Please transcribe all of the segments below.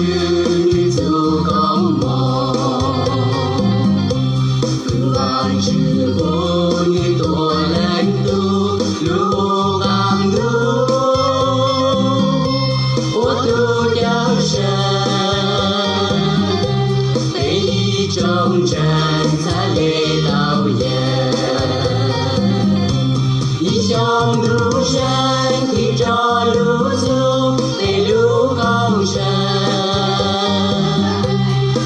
Nws txuj koob moov, Vaajtswv hu nws tuaj leej tub, lub hu qaab ntuj ua tug cawm seej, peb ib tsoom ntseeg txhad le tau yawg. Ib xyoos ntuj zeeg thim rua lub txuj, peb lub koom zeeg,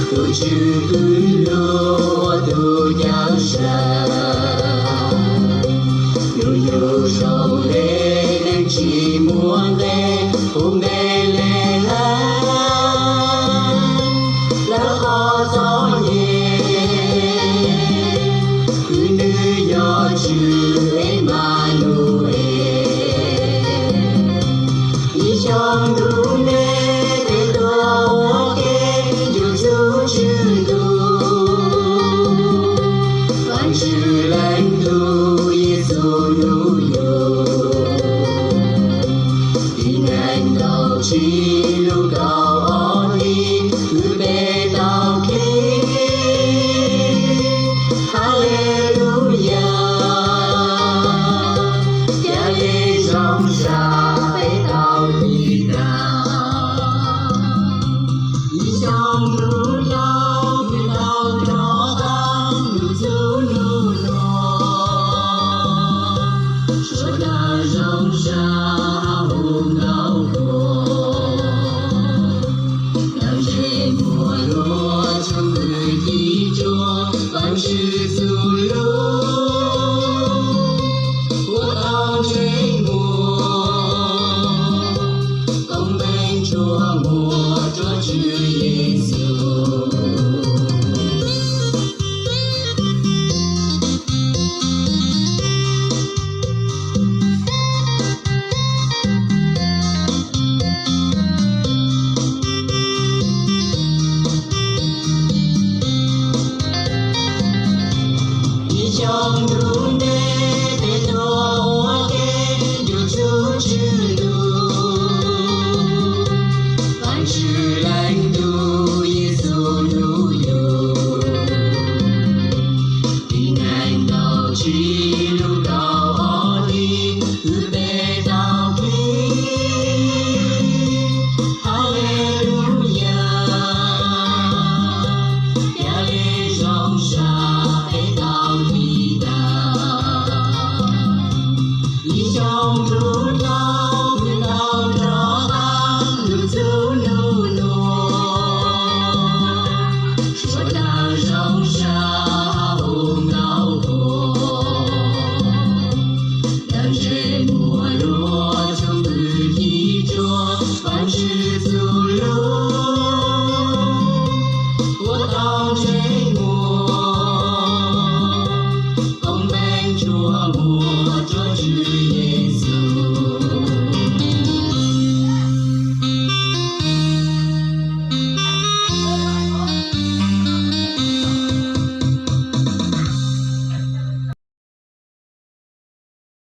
tug Tswv kwv lug ua tug cawm seej. Nub yug zoo le neeg tsi muaj nqe, hu Npeleheeb lawv qhov txom nyem, kwv nws yog Tswv Enmanuel. Ib xyoos ntuj neeg tes tuaj ua ke, yug txuj tswv ntuj, Vaajtswv leej tub Yexus nub yug. Tib neeg ntaus tsi lug kaum ob hli, kwv peb tau khib. Haleluyas, ca le zoo zag peb tau tiv taag. Ib xyoos ntuj laug, kwv tau rov qaab lug txug nub nuav, suav dlawg zoo zag hu nkauj kuas, ntsej muag luag tshoob kws ci tsuag, Vaajtswv txuj lug ua tau ntsej muag, koob meej tsuag muag rua Tswv Yexus. Ib xyoos ntuj neeg tes tuaj ua ke, yug txuj tswv ntuj, Vaajtswv leej tub Yexus nub yug. Tib neeg ntaus tsi lug kaum ob hli, kwv peb tau khib. Haleluyas, ca le zoo zag peb tau tiv taag. Ib xyoos ntuj laug, kwv tau rov qaab lug txug nub nuav, suav dlawg zoo zag hu nkauj kuas, ntsej muag luag tshoob kws ci tsuag, Vaajtswv txuj